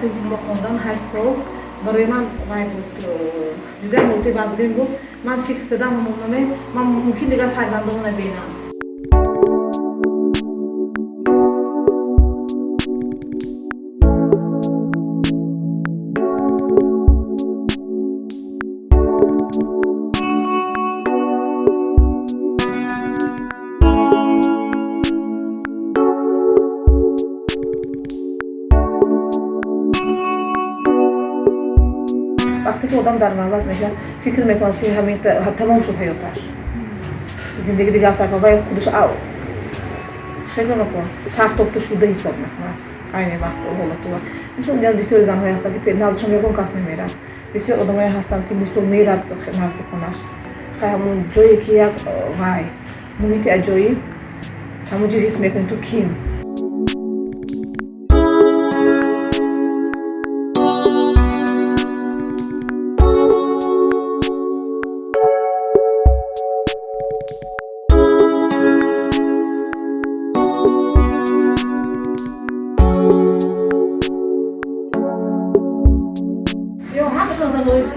Вақте ҳукмро хондан 8 сол барои ман вай буд, ҷудои ҳолати вазбин буд. Ман фикр кардам, ҳамонаме ман мумкин дигар фарзандомо набинам. Вақте ки одам дар маҳбас мешавад, фикр мекунад, ки ҳамин тамом шуд ҳаёташ, зиндагӣ дигар сар вай худаш чӣ фикр мекунад, партофта шуда ҳисоб мекунад. Айни вақт ҳолату мисол бисёри занҳое ҳастанд, ки наздишон ягон кас намерад. Бисёр одамое ҳастанд, ки мисол мерад назди хонаш, хай ҳамон ҷое ки як вай муҳити аҷоиб, ҳамон ҷо ҳис мекунӣ ту ким.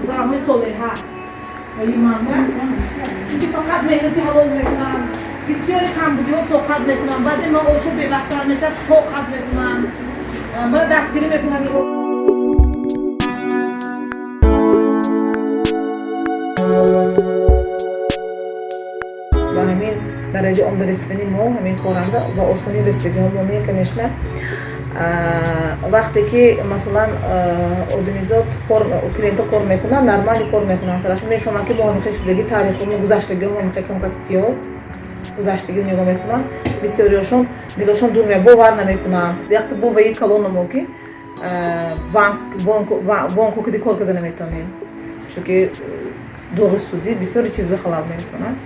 Занҳои солеҳа чунки фақат меҳнати ҳалол мекунам, бисёри камбудиҳо тоқат мекунам, баъзе маошо бевақттар мешавад, тоқат мекунам, мара дастгирӣ мекунам. Ба ҳамин дараҷа омда расидани мо, ҳамин коранда ба осонӣ расидагиҳо мо не, конечно. Вақте ки масалан одамизод клиентҳо кор мекунанд, нормали кор мекунанд, сараш мефаҳманд, ки мо ҳамихел шудагӣ, таърихо мо, гузаштагиҳо ҳамихел камкак сиёҳ гузаштагиро нигоҳ мекунанд. Бисёриҳошон дилошон дур меяд, бовар намекунанд. Якта боваи калонамо, ки бонко киди кор карда наметавонем, чунки доғи судӣ бисёри чиз ба халал мерасонад.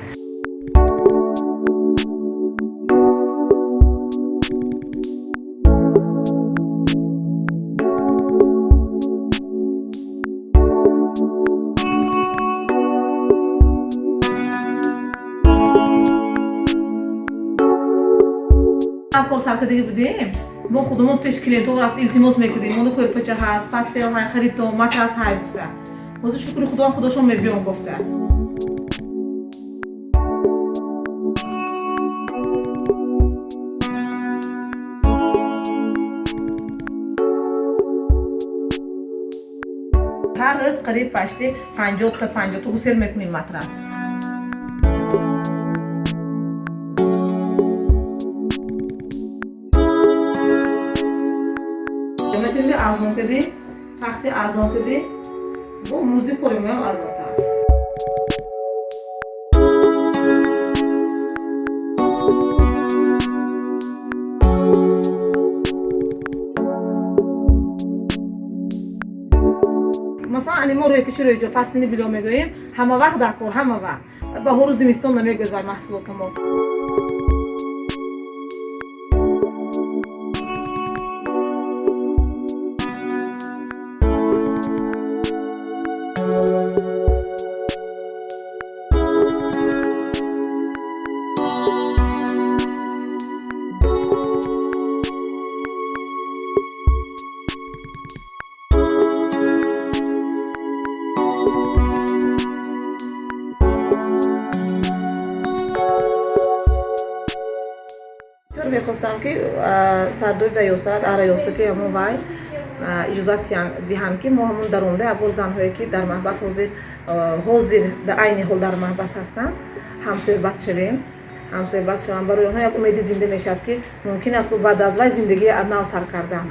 Кор саркардагӣ будем, мо худамон пеш клиентҳо рафт, илтимос мекардем: моно кӯрпача ҳаст, постель ҳай, харидто, матрас ҳай гуфта. Ҳозир, шукри Худованд, худошон мебиён гуфта. Ҳар рӯз қариб пашти 50-та 50-та гусел мекунем матрас. Материали арзон кардӣ, тахти арзон кардӣ, бо музди кори моям арзонтар. Масалан, ани мо рӯйкачи рӯйҷо пастини било мегӯем, ҳама вақт дар кор, ҳама вақт, баҳору зимистон намегӯяд вай маҳсулота мо. Мехостам, ки сардори раёсат, раёсати ҳамон вай иҷозат диҳанд, ки мо ҳамон даромада абор занҳое, ки дар маҳбас ҳозир дар айни ҳол дар маҳбас ҳастанд, ҳамсӯҳбат шавем, ҳамсӯҳбат шаванд. Барои онҳо як умеди зинда мешавад, ки мумкин аст баъд аз вай зиндагии аз нав сар кардан.